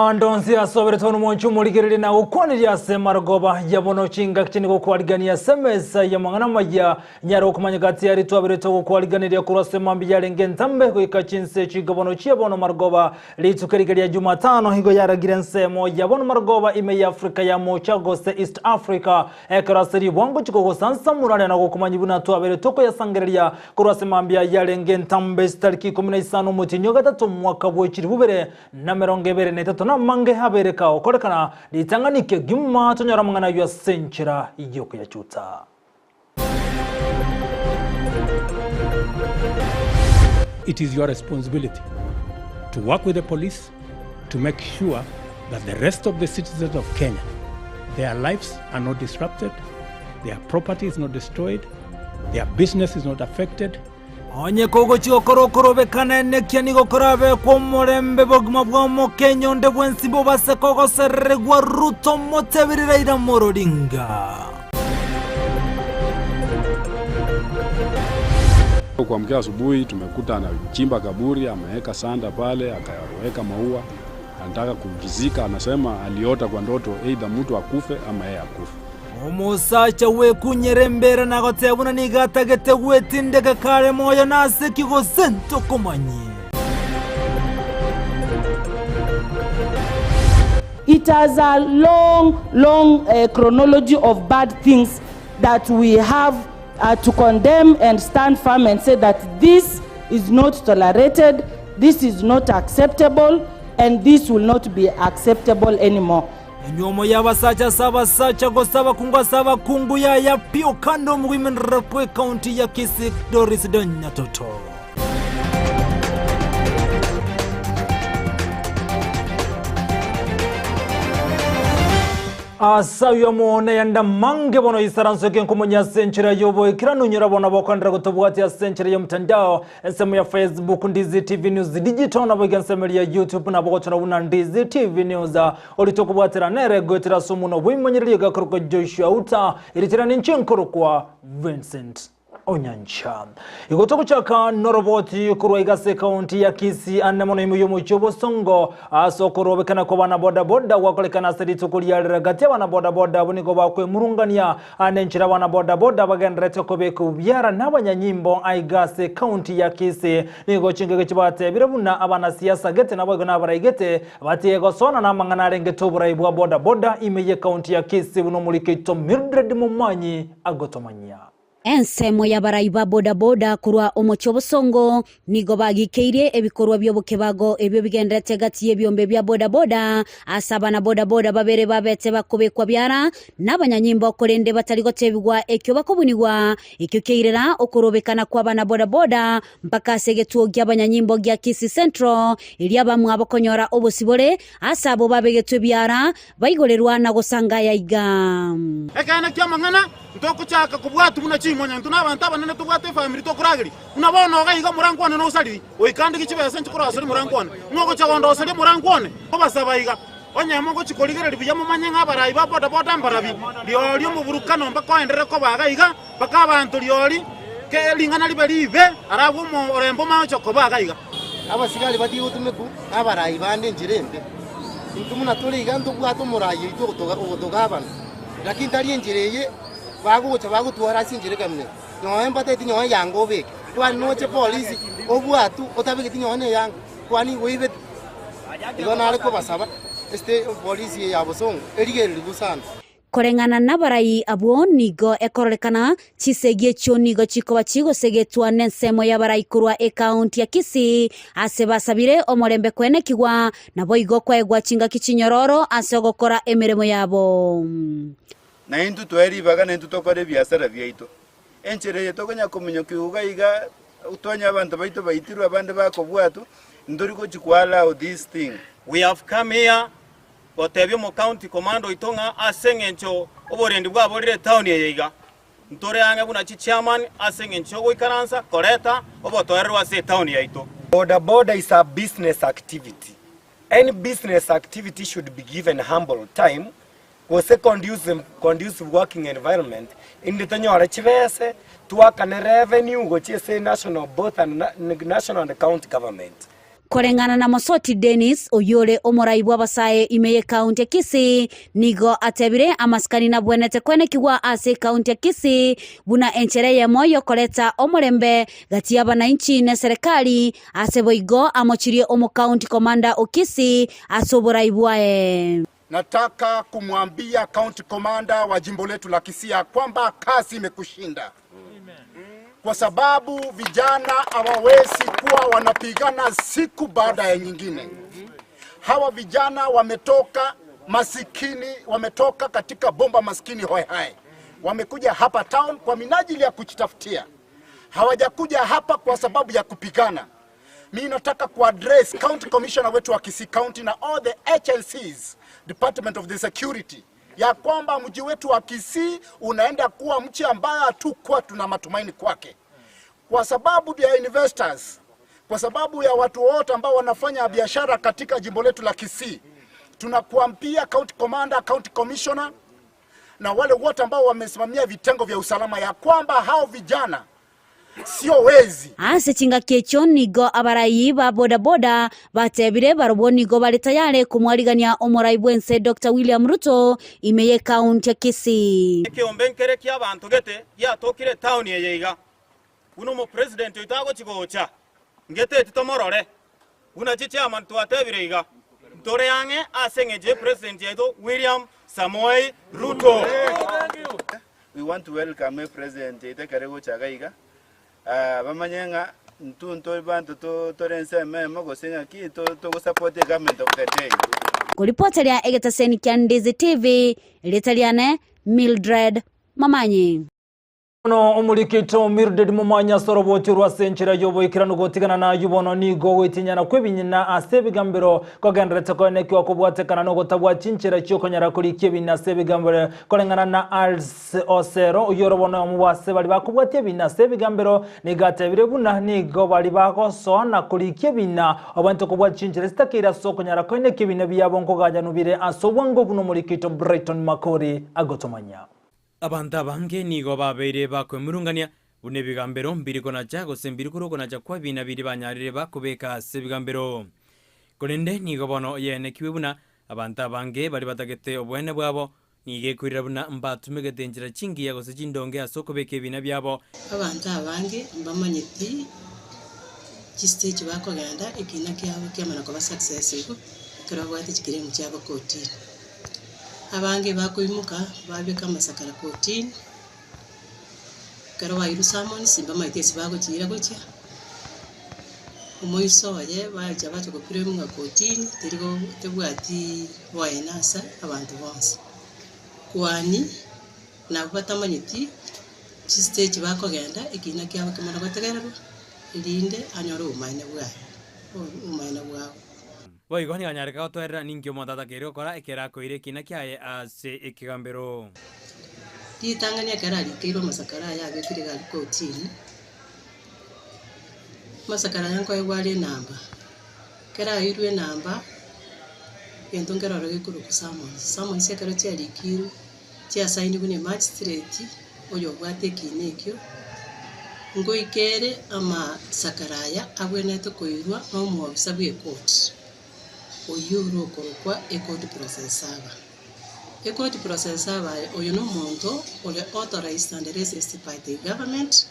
Ande onsi ase oberetwe nomonche omorigereria na gokwaneria ase amarogoba ya bono chingaki chinde gokwarigania ase emesa y'amang'ana amaya, nyare okomanya gati yaria twaberetwe gokwariganeria korwa ase mambia yarenge entambe goika chinse chigobono chia bono marogoba. Rituko eriga ria Jumatano igo yaragire ensemo ya bono marogoba ime ya Afrika ya Mocha gose East Africa ekero ase ribwango chikogosansamorania na gokomanyia buna twaberetwe koyasangereria korwa ase mambia yarenge entambe chitariki ikomi na isano omotienyi o gatato omwaka bwe chilifu bibere Na 23 namange abere kagokorekana ritang'ani kegima tonyore amang'ana ayio ase enchera y'okoyachuta. It is your responsibility to work with the police to make sure that the rest of the citizens of Kenya, their lives are not disrupted, their property is not destroyed, their business is not affected. Onye kogochia gokora okorobekana enekia nigo korabekwe omorembe bogima bwa omokenye onde bwensi bobase kogosereregwa Ruto motebiri Raila Amolo Odinga. Kuamkia asubuhi tumekuta anachimba kaburi, ameweka sanda pale, akaweka maua, anataka kujizika. Anasema aliota kwa ndoto either mtu akufe ama yeye akufe. Omosacha gwekunyera embera na goteba buna nigo atagete gwetindeka kare moyo nase ki gose ntokomanyie. It has a long, long uh, chronology of bad things that we have uh, to condemn and stand firm and say that this is not tolerated, this is not acceptable, and this will not be acceptable anymore. Enywomo y'abasacha ase abasacha gose abakungu ase abakungu yaya pi okande omogoimenera bw'ekaunti ya Kisii Doris Donyatoto. Ase ayio amo neyanda mange bono isaransoke nkomonya ase enchera y'oboikeranu nyora bono bokoenderera gotobwatia ase enchera y'omotandao Ensemo ya Facebook Ndizi TV News Digital naboigo ensemo eria ya YouTube nabo gochora buna Ndizi TV News. Oria tokobwatera nere goetera ase omonwa bw'oimanyererio gakorokwa Joshua Uta, eritera ninche nkorokwa Vincent Onyancha. Igo togochaka noroboti korwa iga ase ekaunti ya Kisii ande mono ime y'omochie o Bosongo ase okorobekana kwa abana boda boda gwakorekana ase rituko ria rero gati abana boda boda abwo nigo bakwemurungania Ande enchera abana bodaboda bagendererete kobeka obubiara nabanyanyimbo aiga ase ekaunti ya Kisii nigo chingaki chibatebire buna abanasiasa gete naboigo nabaraigete batige gosona namang'ana arengete oborai bwa bodaboda ime y'ekaunti ya Kisii buna omoriki oito Mildred Momanyi agotomanyia. Ensemo y'abarai ba bodaboda korwa omochie o Bosongo Nigo bagikeirie ebikorwa bi'obokebago ebio bigenderete gati y'ebiombe bia bodaboda, ase abana bodaboda babere babete bakobekwa biara nabanyanyimbo korende batari gotebigwa ekio bakobunigwa, ekio kiairera okorobekana kw'abana bodaboda mpaka ase egetuo gi'abanyanyimbo gia Kisii Central, erio abamwabo konyora obosibore ase abwo babegetwe biara baigorerwa na gosangaya iga. Ekeene ki'amang'ana, ntogochaka kobwatwa buna ching'onya, intwe nabanto abanene tobwate efamiri tokorageria. Buna bono iga iga morankwane nosariri, goika ndigie chibesa inche koroseria morankwane. Ng'o ogocha gondoseria morankwane? Nkobasaba iga, onye mogochia korigereria buya momanye ng'a abarai ba bodaboda mbarabi, rirorio omoburukano mbakoenderere koba iga iga, mpaka abanto rirorio ke ring'ana ribe riibe, arabwo omorembe omanye ocha koba iga iga. Abasigari batige gotumeku nabarai bande enchera embe. Intwe buna tore iga ntobwate omorai oito ogotogabana, lakini tari enchera eye bagocha bagotwara ase enchera ekamina. Nonye mbateti nonye yanga obeke, kwani noche polisi obwatwe otabegeti nonye ne eyanga, kwani igo oibete? Igo nare kobasaba esite polisi eye ya Bosongo erigererigwe sana. Koreng'ana nabarai abwo nigo ekororekana chisegi echio nigo chikoba chigosegetwa nensemo y'abarai korwa ekaunti ya Kisii ase basabire omorembe koenekigwa naboigo koegwa chingaki chinyororo ase ogokora emeremo yabo. Na intwe toe ribaga naintwe tokore ebiasara biaito. Enchera eye tokonya kominyoka iga iga, twanyora abanto baito baitirwe abande bakobwatwa, ntori gochi ko allow this thing. We have come here gotebia omo county commander oito ng'a ase eng'encho oborendi bwaborire etown eye iga, ntore ang'e buna chi chairman ase eng'encho yogoikaransa koreta obotoereru ase etown yaito. Boda boda is a business activity. Any business activity should be given humble time gose conducive, conducive working environment inde tonyore chibese twakane revenue gochia ase national both and national and county government. Koreng'ana na Mosoti Dennis, oyio ore omorai bw'abasae ime y'ekaunti ya Kisii, nigo atebire amasikani nabwenerete kwenekigwa ase ekaunti ya Kisii buna enchera eyemo y'okoreta omorembe gati y'abanainchi n'eserekari, ase boigo amochirie omokaunti commander o Kisii ase oborai bwaye. Nataka kumwambia county commander wa jimbo letu la Kisii ya kwamba kazi imekushinda kwa sababu vijana hawawezi kuwa wanapigana siku baada ya nyingine. Hawa vijana wametoka masikini, wametoka katika bomba maskini hoehae, wamekuja hapa town kwa minajili ya kujitafutia. Hawajakuja hapa kwa sababu ya kupigana. Mi nataka kuaddress county commissioner wetu wa Kisii County na all the HLCs, Department of the Security, ya kwamba mji wetu wa Kisii unaenda kuwa mji ambayo hatukuwa tuna matumaini kwake, kwa sababu ya investors, kwa sababu ya watu wote ambao wanafanya biashara katika jimbo letu la Kisii. Tunakuambia county commander, county commissioner na wale wote ambao wamesimamia vitengo vya usalama ya kwamba hao vijana sio wezi. Ase chingaki echio nigo abarai ba bodaboda batebire barobwo nigo bare tayare komwarigania omorai bw'ense Doctor William Ruto ime y'ekaunti ya Kisii. Ekeombe nkere ki'abanto gete giatokire etaoni eye iga, buna omopresident oito agochia gocha, ngeteti tomorore. Buna chichairman twatebire iga, ntore ang'e ase eng'encho ye president yaito William Samoei Ruto. We want to welcome president yaito ekere gocha iga iga, ah, bamanye ng'a intwe ntore banto to- tore ensemo emo gose ng'aki to- togosupport egovernment of the day. Koripoteria egetaseni kia Ndizi TV, erieta riane Mildred Mamanyi. Bono omorikito Mildred Momanyi ase orobochi orwa ase enchera y'oboikeranu gotigana nayio bono nigo ogoitinyana kw'ebinyina ase ebigambero kogendererete koenekiwa kobwatekana nogotabwa chinchera chi'okonyara korikia ebiina ase ebigambero koreng'ana na Alice Osero oyio ore bono oyomo bw'ase baria bakobwatia ebiina ase ebigambero nigo atebire buna nigo baria bagosoa na korikia ebiina obwenerete kobwatia chinchera chitakeire ase okonyara koenekia ebiina biabo nkogayanwa bire ase obwango buna omorikito Brighton Makori agotomanya. Abanto abange nigo babeire bakwemurungania, buna ebigambero mbiri konacha, gose mbiri korwa okonacha kw'ebiina biria banyarire bakobeka ase ebigambero. Korende nigo bono yaenekiwe buna abanto abange baria batagete oboene bwabo, nigo ekoirera buna mbatumegete enchera chingiya gose chindonge ase okobeka ebiina biabo. Abanto abange mbamanyeti chistage bakogenda ekina kiabo kiamana koba successful ekero babwate chiclaim chiabo kotini. Abange bakoimoka babeka amasakara kotini, ekero bairwe summons mbamaete ase bagochiira gochia, omoiso oye bacha bacha goclaim ng'a kotini teri go tebwati boene ase abanto bonsi. Kwani nabwo batamanyeti chistage bakogenda ekina kiabo kemana gotegererwa erinde anyore obomaene bwaye obomaene bwabo. Boigo nigo anyareka gotoerera ninki omonto atakeire gokora ekero akoira ekiina kiaye ase ekegambero. Ritang'ani ekero arikeirwe amasakara aya abekire iga aria kotini, amasakara aya nkoegwa are enamba, ekero aeirwe enamba, egento nkere ororo gekorokwa summons, summons ekero chiarikirwe, chiasainigwe na emagistrate, oyo obwate ekiina ekio, ngoika ere amasakara aya abwenerete koirwa na omwofisa bwa ecourt, oyio ore okorokwa ecourt process server. Ecourt process server aye, oyo na omonto ore authorized and licensed by the government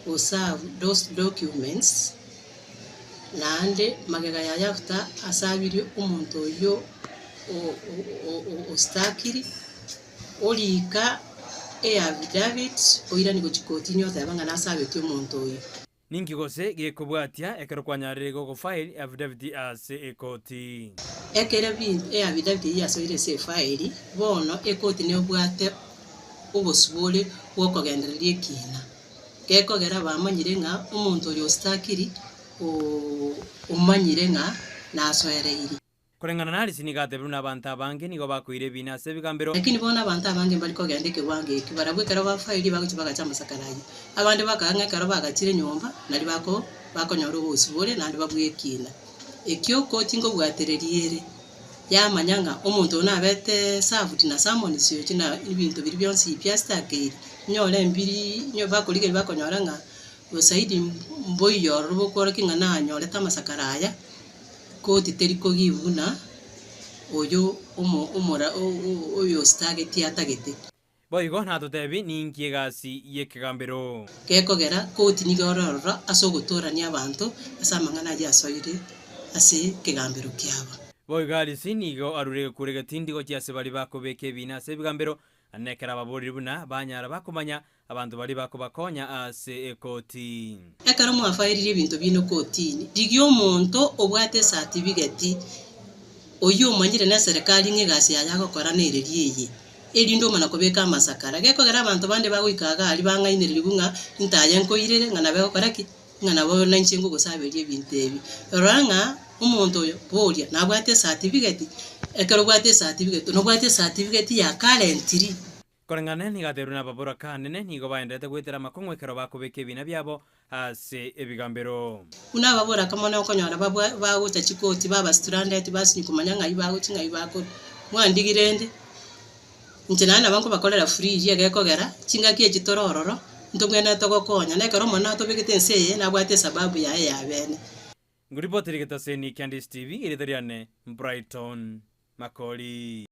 go serve those documents, naende magega yaye after asabirie omonto oyio ostakiri, Orika eaffidavit oiranie gochia kotini oteba ng'a nasabetie omonto oyo. Ninki gose gekobwatia ekero kwanyarire gogofaili affidavit ase ekoti? Ekero eaffidavit eyio yasoire ase efaili, bono ekoti nebwate obosibore bw'okogendereria ekiina. Gekogera bamanyire ng'a omonto oyo ostakiri omanyire ng'a nasoereiri. Koreng'ana na Alice nigo atebiru na abanto abange nigo bakoira ebiina ase ebigambero. Lakini bono abanto abange mbari kogenda ekewango ekio, barabwo ekero bafairie bagochia bagacha amasakara ayio. Abande bakaga ng'a ekero bagachire nyomba nario bako bakonyora obosibore naende babue ekiina. Ekio koti nkobwatereria ere, yamanya ng'a omonto oyo nabete served na summons ochi na ebinto biria bionsi pi asitakeire, nyore mbiri nyo bakorigereria bakonyora ng'a osaidi mboiyo ororo bokworokia ng'a nanyorete amasakara aya. Koti teri kogibu buna oyo omo omora oyo ositageti atagete. Boigo natotebi ninki egasi y'ekegambero. Gekogera koti nigo ere ororo ase ogotoorania abanto ase amang'ana ayio asoire ase ekegambero kiabo. Boigo Alice nigo arure egekuro egetindi gochia ase baria bakobeka ebiina ase ebigambero, na ekero ababorire buna banyara bakomanya abanto baria bakobakonya ase ekoti. Ekero mwafairirie ebinto biino kotini, rigia omonto obwate esatibigeti, oyio omanyire neserekari ng'a egasi yaye agokora nereria eye, erinde omana kobeka amasakara. Gekogera abanto bande bagoika iga aria bang'ainereria ng'a intaye nkoirere, ng'a nabo egokora ki? Ng'a nabo nainche ngogosaberia ebinto ebi. Rora ng'a omonto oyo boria nabwate esatibigeti, ekero obwate esatibigeti, nobwate esatibigeti ya currently. Koreng'ana nigo aterwe nababoraka anene nigo baenderete goetera amakong'u ekero bakobeka ebiina biabo ase ebigambero. Buna ababoraka mono okonyora babwa bagocha chikoti baba stranded basinywa komanya ng'ai bagochia ng'ai bakorwa. Mwandigire ende, inche naende nabo nkobakorera free eria egekogera, chingaki echi tore ororo, ntobwenerete gokonya, na ekero Omonene atobegete ense eye, nabwate esababu yaye ya bene. Ngoripoteri getaseni kia Ndisi TV, erieta riane Brighton Makori.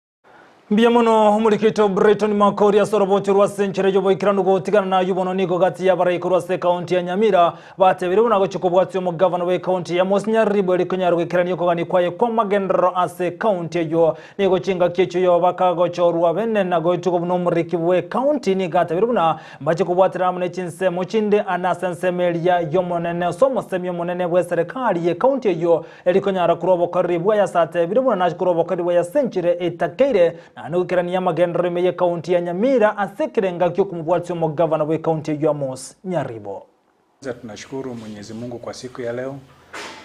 Mbuya mono omorikito Brighton Makori ase orobocho rwa ase enchera y'oboikeranu gotigana nayio bono nigo gati y'abarai korwa ase ekaunti ya Nyamira batebire buna gochia kobwatia omogavana bw'ekaunti ya Amos Nyaribo eri konyara goikerania okogania kwaye kw'amagenderero ase ekaunti eyio. Nigo chingaki echio yoba kagochorwa bene na goetugwa buna omoriki bw'ekaunti nigo atebire buna mbache kobwatera amo ne chinsemo chinde ane ase ensemo eria y'omonene ase omosemi omonene bw'eserekari y'ekaunti eyio Eri konyara korwa obokoreri bwaye ase atebire buna nache korwa obokoreri bwaye ase enchera etakeire, naende goikerania amagenderero ime y'ekaunti ya Nyamira ase ekerenga gi'okomobwatia omogavana bw'ekaunti eyio Amos Nyaribo. Kwanza tunashukuru Mwenyezi Mungu kwa siku ya leo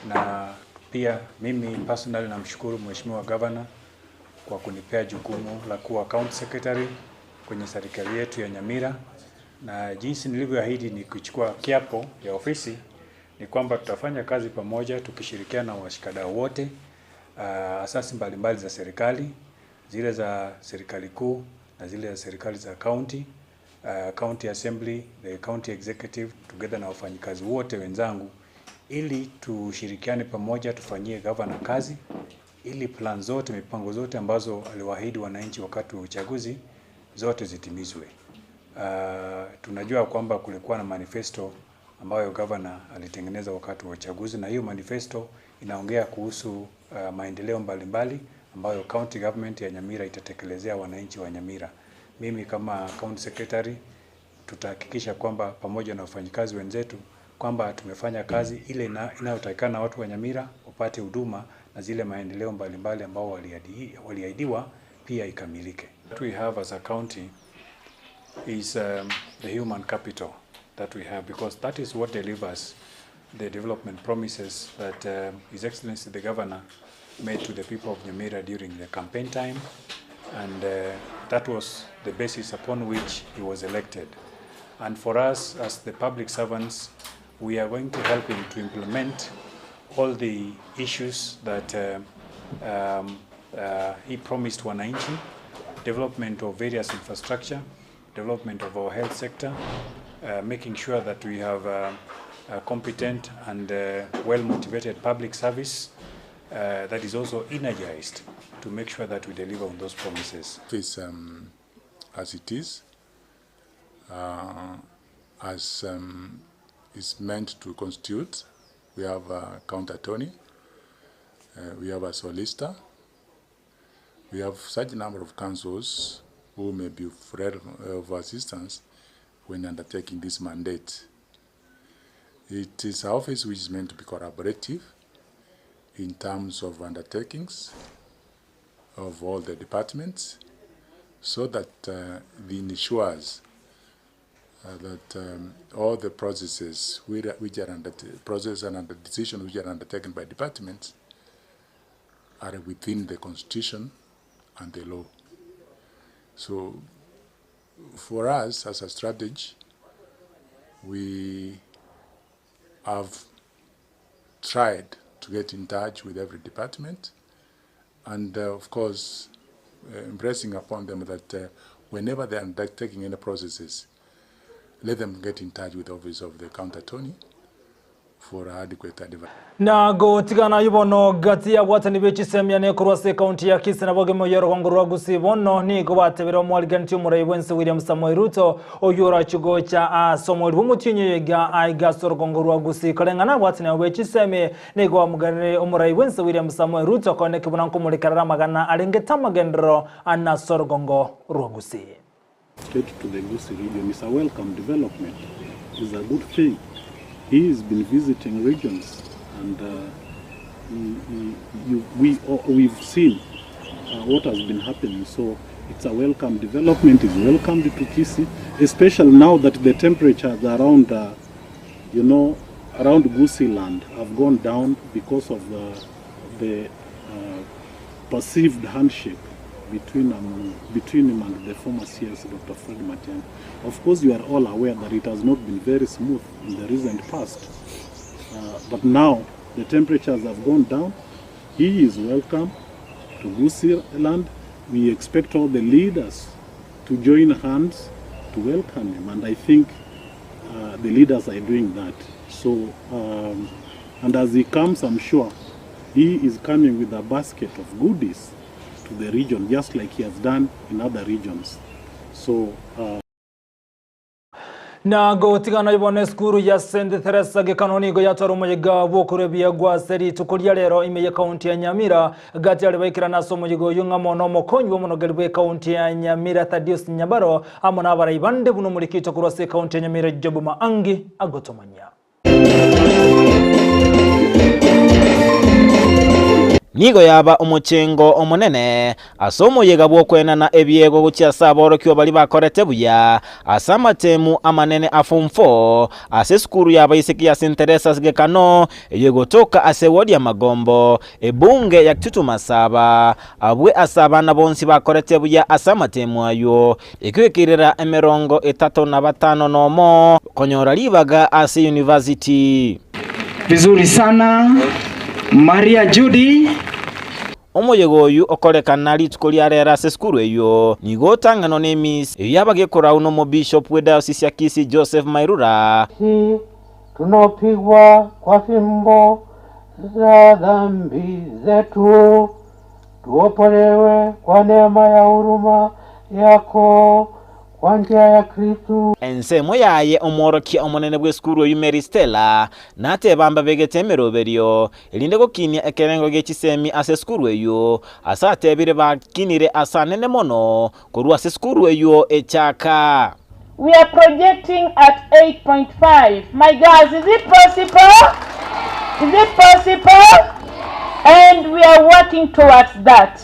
na pia mimi personally namshukuru Mheshimiwa Governor kwa kunipea jukumu la kuwa county secretary kwenye serikali yetu ya Nyamira, na jinsi nilivyoahidi nikichukua kiapo ya ofisi ni kwamba tutafanya kazi pamoja tukishirikiana na washikadau wote, asasi mbalimbali za serikali, zile za serikali kuu na zile za serikali za county, county assembly, the county executive together na wafanyikazi wote wenzangu, ili tushirikiane pamoja tufanyie governor kazi ili plan zote, mipango zote ambazo aliwaahidi wananchi wakati wa uchaguzi zote zitimizwe. Tunajua kwamba kulikuwa na manifesto ambayo governor alitengeneza wakati wa uchaguzi, na hiyo manifesto inaongea kuhusu maendeleo mbalimbali ambayo county government ya Nyamira itatekelezea wananchi wa Nyamira. Mimi kama county secretary tutahakikisha kwamba pamoja na wafanyikazi wenzetu kwamba tumefanya kazi ile inayotakikana watu wa Nyamira wapate huduma na zile maendeleo mbalimbali ambao waliahidiwa pia ikamilike. What we have as a county is the human capital that we have, because that is what delivers the development promises that His Excellency the Governor made to the people of Nyamira during the campaign time, and that was the basis upon which he was elected. And for us as the public servants, we are going to help him to implement all the issues that he promised wananchi, development of various infrastructure, development of our health sector, making sure that we have a competent and well-motivated public service that is also energized to make sure that we deliver on those promises. This, as it is, as is meant to constitute, we have a county attorney, we have a solicitor, we have such number of counsels who may be of assistance when undertaking this mandate. It is an office which is meant to be collaborative in terms of undertakings of all the departments, so that it ensures that all the processes which are under process and under decision which are undertaken by departments are within the constitution and the law. So for us as a strategy, we have tried to get in touch with every department and of course impressing upon them that whenever they are undertaking any processes, let them get in touch with the office of the county attorney for adequate advice. Na gotigana ayio bono gati y'abwatani be chisemia ne korwa ase ekaunti ya Kisii na bogima y'orogongo rwa Gusii bono nigo batebire omwariganeti omorai bw'ense William Samoei Ruto oyio orachie gocha ase omoerio bw'omotienyi oyo iga aiga ase orogongo rwa Gusii koreng'ana abwatani abo be chisemi nigo bamoganire omorai bw'ense William Samoei Ruto koeneki buna nkomorekerera amagana arengete amagenderero ane ase orogongo rwa Gusii. Straight to the Gusii region is a welcome development, is a good thing. He has been visiting regions and uh, he, he, you, we, we've seen uh, what has been happening. So it's a welcome development, is welcomed to Kisii, especially now that the temperatures around, uh, you know, around Gusii land have gone down because of the, the uh, perceived handshake between, um, between him and the former CS, Dr. Fred Matiang'i. Of course, you are all aware that it has not been very smooth in the recent past. Uh, but now the temperatures have gone down. He is welcome to Gusii land. We expect all the leaders to join hands to welcome him. And I think uh, the leaders are doing that. So, um, and as he comes, I'm sure he is coming with a basket of goodies to the region, just like he has done in other regions. So, uh, Na gotigana bono esukuru ya St Theresa Gekano nigo yatwara omoyega bw'okorwa ebiegwa ase rituko ria rero ime y'ekaunti ya Nyamira gati aria baikera ase omoyega oyio ng'a mono omokonyi bw'omonogeri bw'ekaunti ya Nyamira Thaddeus Nyabaro amo na abarai bande buna omorikito korwa ase ekaunti ya Nyamira Job Maangi agotomanyia. Nigo yaba omochengo omonene ase omoyega bw'okoenana ebiegwa gochia ase aborokigwa baria bakorete buya ase amatemu amanene a Form 4 ase esukuru y'abaiseke ya St Teresa's Gekano eyio egotoka ase ewodi ya Magombo, ebunge ya Kitutu Masaba. Abwe ase abana bonsi bakorete buya ase amatemu ayio, Ekekerera emerongo etato na batano nomo konyora ribaga ase university. Vizuri sana Maria Judy. Omoyega oyio okorekana rituko ria rero ase esukuru eyio nigo otang'anwa n'emisa eyio yabagekorau n'omobishop bw'ediocese ya Kisii Joseph Mairura. Si tunopigwa kwa fimbo za dhambi zetu, tuopolewe kwa neema ya huruma yako kwa njia ya Kristu. Ensemo yaye omworokia omonene bw'esukuru oyio Mary Stella nateba mbabegete emeroberio erinde gokinia ekerengo gie chisemi ase esukuru eyio ase atebire bakinire ase anene mono korwa ase esukuru eyio echaka. We are projecting at 8.5. My girls, is it possible? Is it possible? And we are working towards that.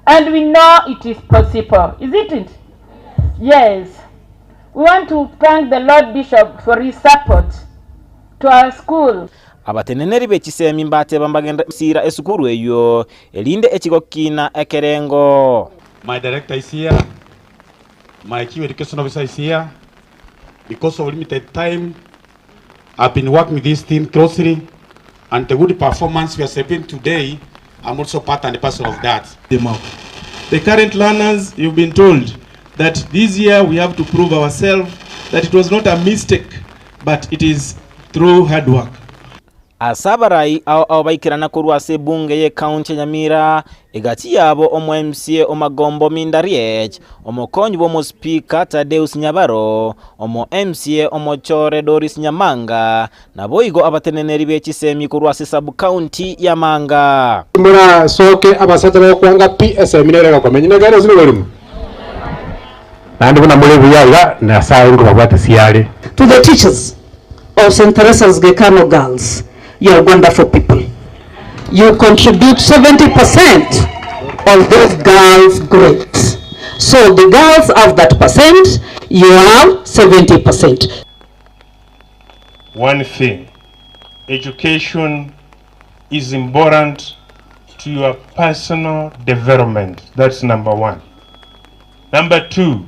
And we know it is possible. Isn't it? Yes. We want to thank the Lord Bishop for his support to our school. Abateneneri be chisemi mbateba mbagende gosiira esukuru eyio, erinde echigokina ekerengo. My director is here, my chief education officer is here. Because of limited time, I've been working with this team closely, and the good performance we are celebrating today, I'm also part and parcel of that. Them out. The current learners, you've been told that this year we have to prove ourselves that it was not a mistake, but it is through hard work. Ase abarai ao ao baikerana korwa ase ebunge y'ecounty ya Nyamira, egati yabo omo MCA o Magombo Minda Riech, omokonyi bw'omospeaker Tadeus Nyabaro, omo MCA omochore Doris Nyamanga, naboigo abateneneri be chisemi korwa ase sub-county ya Manga. Morasoke abasacha bagokwanga pi esemi nere egokomenya neke ase oborimo. Naende buna more buya iga, Nyasae nkobabwatesia are. To the teachers of St. Teresa's Gekano Girls, you are wonderful people. You contribute 70% of those girls' grades. So the girls have that percent, you have 70%. One thing, education is important to your personal development. That's number one. Number two,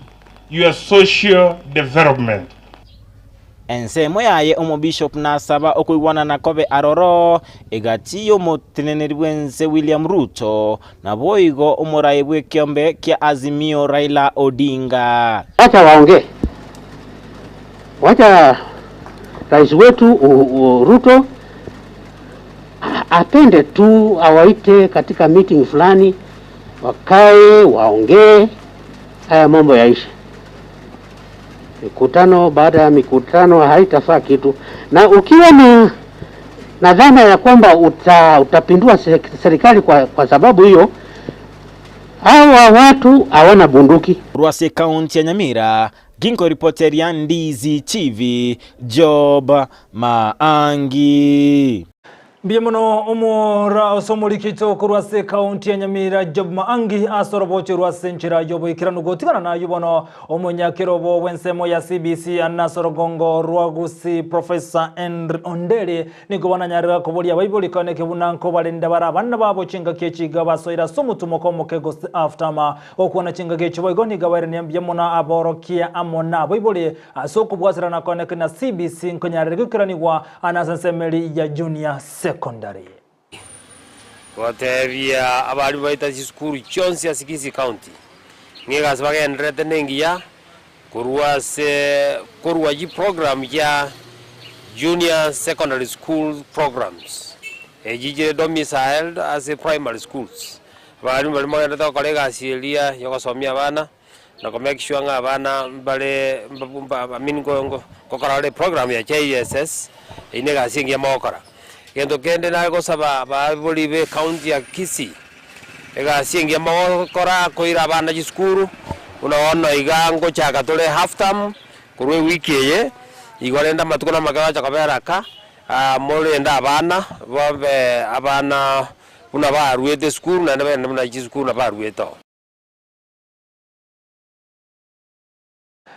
your social development. Ensemo yaye omobishop nasaba okoigwanana kobe aroro egati y'omoteneneri bw'ense William Ruto naboigo omorai bw'ekiombe kia Azimio Raila Odinga. Wacha waongee, wacha Rais wetu Ruto apende tu awaite katika meeting fulani, wakae waongee, haya mambo yaishe. Mikutano baada ya mikutano haitafaa kitu, na ukiwa na na dhana ya kwamba uta, utapindua serikali kwa, kwa sababu hiyo, hawa watu hawana bunduki. Rwase county ya Nyamira ginko ripoteria Ndizi TV Job Maangi. Mbuya mono omora ase omorikito korwa ase ekaunti ya Nyamira Job Maangi ase orobocho rwa ase enchera y'oboikeranu gotigana nayio bono omonyakerobo bw'ensemo ya CBC ase orogongo rwa Gusii Professor Henry Onderi nigo bananyarire koboria abaibori koeneke buna nkobarende bare abana babo chingaki echi iga basoire ase omotumoko omoke gose half term. Gokwana chingaki echi boigo nigo abairania mbuya mono aborokia amo nabaibori Ase okobwaterana kwane na CBC nkonyarire goikeranigwa ase ensemo eria ya Junior Secondary. Goteebia abarimu baito ase chisukuru chionsi ase Kisii County, ng'a egasi bagendererete nengiya korwa ase korwa chiprogram chia Junior Secondary School Programs, echi chire domiciled ase primary schools. Abarimu baria mogendererete gokora egasi eria ya ogosomia abana. na ko make sure ng'a abana mbare I mean ngokora bare eprogram ya JSS, eyio na egasi engiya mogokora. Egento kende nare gosaba abaibori ba ecounty ya Kisii, egasi engiya mogokora koira abana chisukuru, buna bono iga ngochaka tore half term, korwa ewiki eye, igo rende amatuko na amake gocha kobera aka, morende abana, babe abana buna baruete esukuru naende bagende buna chisukuru nabo baruete oo.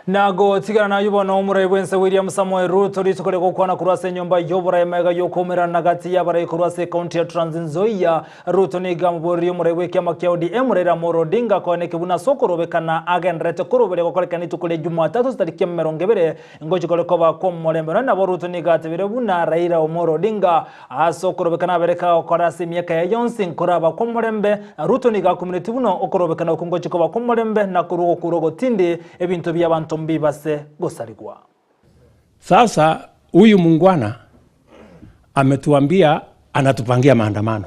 Na gotigana nayio bono omorai bw'ense William Samoei Ruto rituko ria gokwana korwa ase enyomba y'oborai magega y'okoumerana gati y'abarai korwa ase ekaunti ya Trans Nzoia. Ruto nigo amoboririe omorai bw'ekiama kia ODM Raila Amolo Odinga koeneki buna ase okorobekana agendererete koroberia gokorekana rituko ria Jumatatu chitariki emerongo ebere ngochi kore koba kw'omorembe. Nonya nabo Ruto nigo atebire buna Raila Omolo Odinga Ase okorobekana abere kagokora ase emiaka yaye yonsi nkoraba kw'omorembe, na Ruto nigo akuminetie buna okorobekana okwo ngochia koba kw'omorembe na korwa ogokura ogotindi, ebinto bi'abanto mbibase gosarigwa. Sasa huyu mungwana ametuambia anatupangia maandamano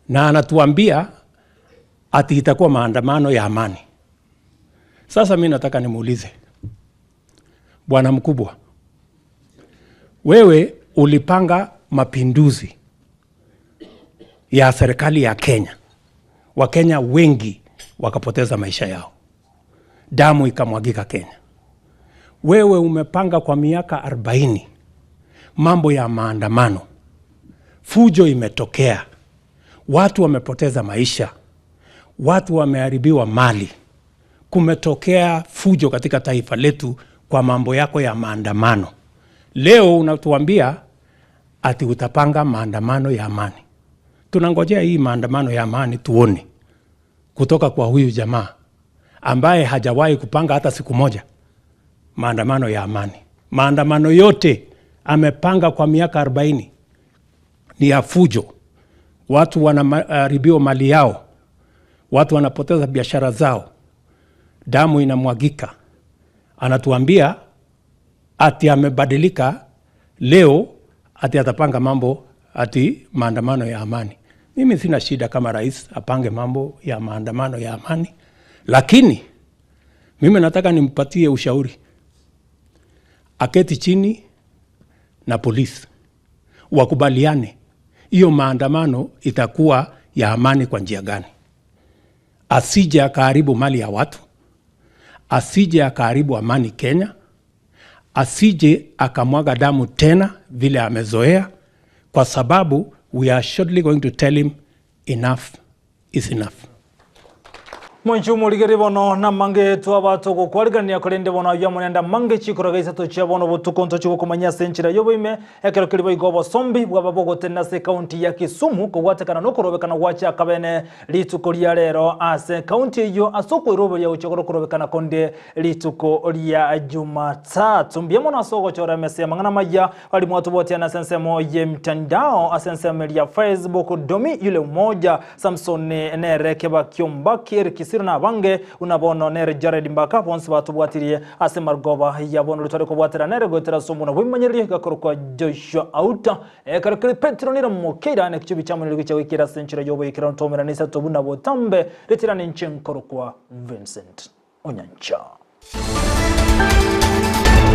na anatuambia ati itakuwa maandamano ya amani. Sasa mi nataka nimuulize bwana mkubwa, wewe ulipanga mapinduzi ya serikali ya Kenya, Wakenya wengi wakapoteza maisha yao, damu ikamwagika Kenya. Wewe umepanga kwa miaka 40 mambo ya maandamano, fujo imetokea, watu wamepoteza maisha, watu wameharibiwa mali, kumetokea fujo katika taifa letu kwa mambo yako ya maandamano. Leo unatuambia ati utapanga maandamano ya amani. Tunangojea hii maandamano ya amani tuone kutoka kwa huyu jamaa ambaye hajawahi kupanga hata siku moja maandamano ya amani. Maandamano yote amepanga kwa miaka 40 ni ya fujo, watu wanaharibiwa mali yao, watu wanapoteza biashara zao, damu inamwagika. Anatuambia ati amebadilika leo, ati atapanga mambo ati maandamano ya amani. Mimi sina shida kama rais apange mambo ya maandamano ya amani, lakini mimi nataka nimpatie ushauri, aketi chini na polisi wakubaliane hiyo maandamano itakuwa ya amani kwa njia gani, asije akaharibu mali ya watu, asije akaharibu amani Kenya, asije akamwaga damu tena vile amezoea, kwa sababu we are shortly going to tell him enough is enough. Mwanche omorigereria bono namange twaba togokwarigania, korende bono ayio amo nende amange chikoroga isato chia bono botuko ntochie gokomanyia ase enchera y'oboime ekero keria boigo obosombi bwaba bogotenena ase ekaunti ya Kisumu kobwatekana nokorobekana gwa chiakabene rituko ria rero ase ekaunti eyio ase okoiroberia gochia gokorobekana konde rituko ria Jumatatu. Mbuya mono ase ogochora emesa y'amang'ana amaya Bari mwatobwatiana ase ensemo y'emitandao ase ensemo eria ya Facebook, Domi yule umoja, Samson nere Kebaki Ombaki, Eric Kisiro. Osiro na abange buna bono nere Jared Mbaka bonsi batobwatirie ase marogoba ya bono ritware kobwatera nere goetera ase omwana bw'ebimanyererio gakorokwa Joshua Auta ekero kere Petero nere mokeira ne kichubi chiamonire gochia goikera ase enchera y'oboikeranu twaumerana isato buna botambe retera ninche nkorokwa Vincent Onyancha.